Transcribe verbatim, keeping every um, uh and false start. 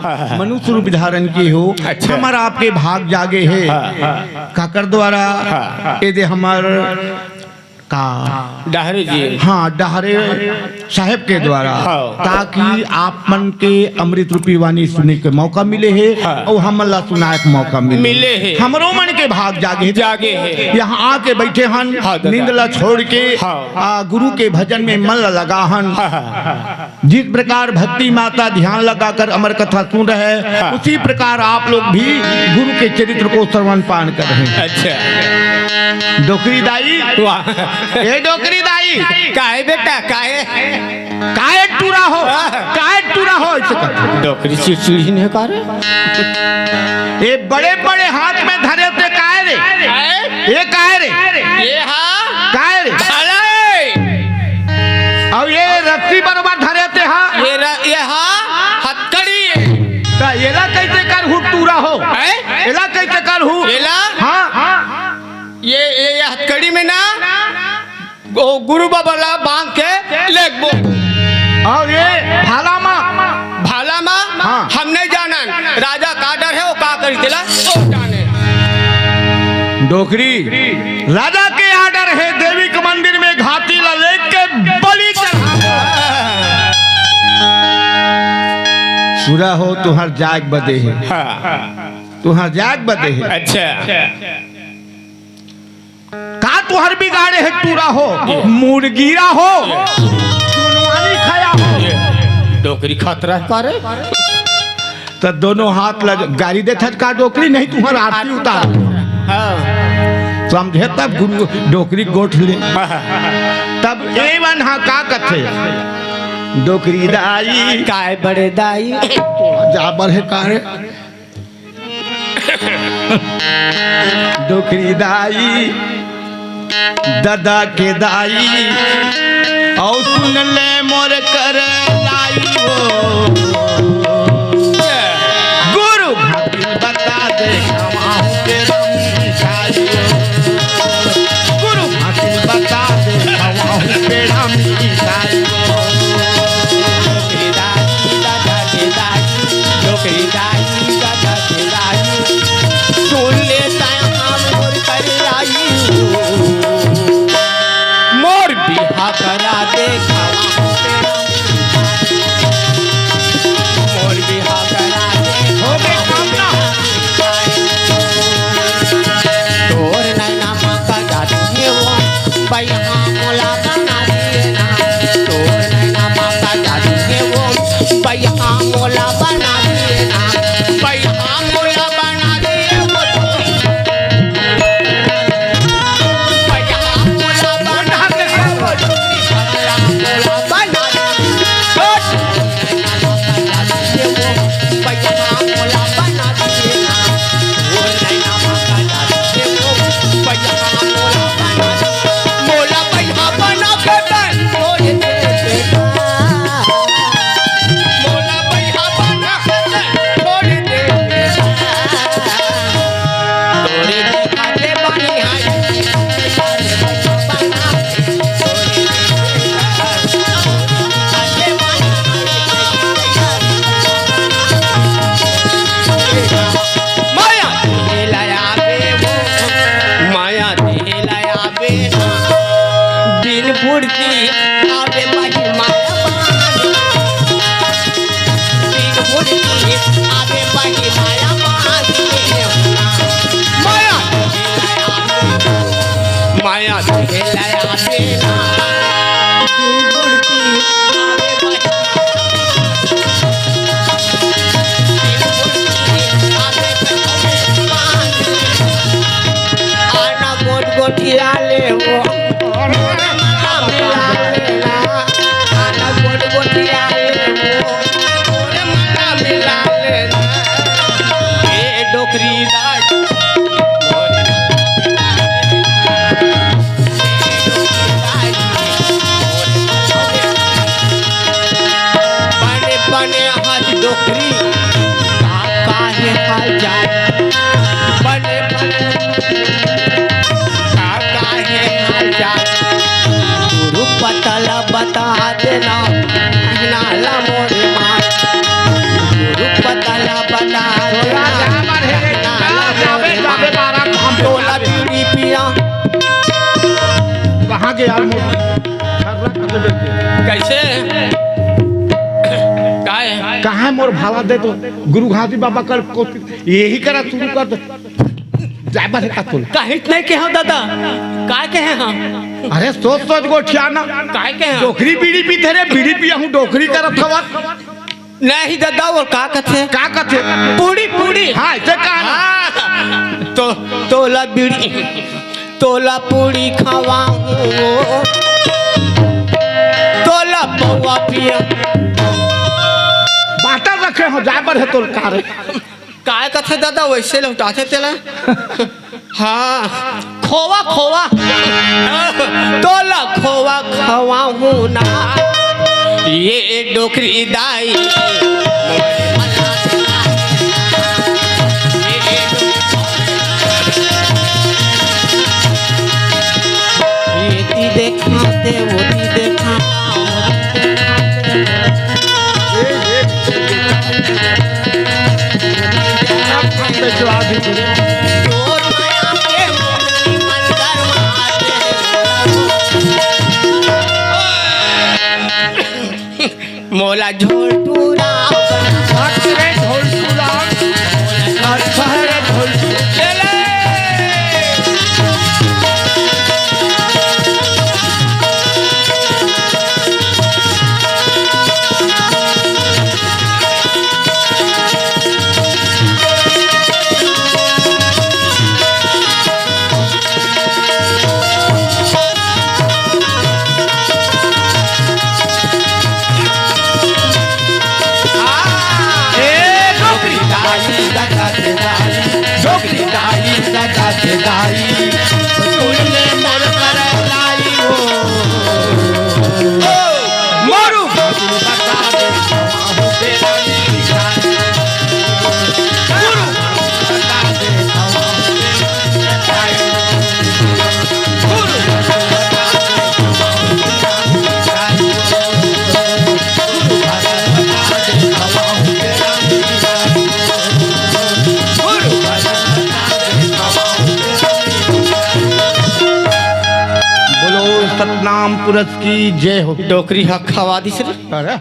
हाँ, हाँ। मनुष्य रूप धारण किए हो, अच्छा। हमर आपके भाग जागे हे। हाँ, हाँ। काकर द्वारा? हाँ, हाँ। ये दे हमर का? डहरे जी। हाँ, डहरे साहेब के द्वारा, हाँ। ताकि आप मन के अमृत रूपी वाणी सुने के मौका मिले हे हाँ। अउ हमन ला सुनाए के मौका मिले मिले हे। हमरो मन के भाग जागे हे। जागे हे। यहाँ आके बैठे हन, हाँ, दादा। नींद ला छोड़ के, हाँ। आ, गुरु के भजन में मन ला लगा हन। हाँ, हाँ, हाँ। जिस प्रकार भक्ति माता ध्यान लगाकर अमर कथा सुन रहे हैं, हाँ। उसी प्रकार आप लोग भी गुरु के चरित्र को श्रवण पान कर रहे हैं। अच्छा। डोकरी दाई, वाह। ए डोकरी दाई, काहे बेटा, काहे? काहे टूरा हो? वाह। काहे टूरा हो? ऐसे कहते। डोकरी चिड़चिड़ी नहीं का रे? ये बड़े बड़े हाथ में धरे थे काहे रे? काहे? ये काहे रे? ये हा? काहे रे? भले। अउ ये रस्सी बरोबर धरे ते हा। ये र-, ये हा हथकड़ी। त एला कइसे करहू टूरा हो? हैं? एला कइसे करहू? एला? हाँ। ये, ये, ये हथकड़ी में ना, गो-, गुरु बाबा ला बांध के लेगबो। अउ ये भाला मा? भाला मा? हाँ। हम नहीं जानन। राजा का डर है, वो का करी तेला, वो जाने। डोकरी, राजा के order हे, देवी के मंदिर में घाती ला लेके बलि चढ़ा। सुरा हो, तुहार जाग बदे हे। हाँ। तुहार जाग बदे हे। अच्छा। का तुहार बिगाड़े हे टूरा हो? मुड़गीरा हो? चुनवानी खाया हो? डोकरी खतरा करे। त दोनों हाथ लग गारी देथस का डोकरी, नहीं तुम्हार आरती उतार। हाँ। समझे तब गुरु डोकरी गोठ ले। तब एवन हा का कथे? डोकरी दाई। काय बड़े दाई? जा बड़े का रे? डोकरी दाई। ददा के दाई, अउ सुन ले मोर कर लाई हो। गुरु घाटी बता दे, खवाहूँ के राम मिठाई हो। गुरु घाटी बता दे, खवाहूँ के राम मिठाई हो। डोकरी दाई, ददा के दाई, डोकरी दाई, ददा के दाई। सुन ले तैं मोर कर लाई। मोर बिहा करा दे, खवाहूँ के राम मिठाई। मोर बिहा करा दे, हो गए काम ना। तोर नैना मा का जादू हे वो, बइहा मोला बना दिए ना। तोर नैना मा का जादू हे वो, बइहा मोला बना दिए ना। बइहा मोला बना दिए वो। बइहा मोला बना दिए वो। मोला बना दिए। माया देहे ला आबे वो, माया देहे ला आबे ना। बिन फुर्ती आबे बही माया बानी। बिन फुर्ती आबे बही माया बानी। माया देहे ला आबे वो, माया देहे ला आबे ना। बिन फुर्ती आबे बही आना गोट गोटिया ले वो, आना गोट गोटिया ले वो, ए डोकरी दाई। बने बने हाथ डोकरी, का काहे हाल जाए? बने बने का काहे हाल जाए? गुरु पता ला बता देना, नाला मोरे मार। गुरु पता के यार मोर छर्रा कटे बेटे। कैसे? काय? कहाँ मोर भाला दे तो गुरु घासी बाबा कर कोशिश यही करा शुरू कर दे। जाय बर हे का तोला? काहिच नहीं कहे हंव दादा। काय कहे हंव? अरे सोच सोच गोठिया ना। काय कहे हंव? डोकरी बीड़ी पीथे रे, बीड़ी पिया हूँ डोकरी करत हवा। नहीं दादा, वो का कथे? का कथे? पूड़ी, पूड़ी। हाँ, इसे कहा ना। हाँ। तो, तोला बीड़ी, तोला पूड़ी खवाऊं, तोला पौवा पिया। बाटल रखे हो, जाय बर हे तोर कार। काय कथे दादा, वैसे लौटाथे तेला। हाँ, खोवा, खोवा। तोला खोवा खवाहूँ ना, ये डोकरी दाई। ये ती देखा ते, वो ती देखा। मोला झोलटू राम। अच्छा रे झोलटू राम। अच्छा रे झोलटू। ले ले। ए, डोकरी दाई, दादा के दाई, डोकरी दाई, दादा के दाई, सुन ले मोर कर लाई हो। ओ, मोरू। बोलो सतनाम पुरुष की जय हो। डोकरी ह खवा दिस रे। अरे।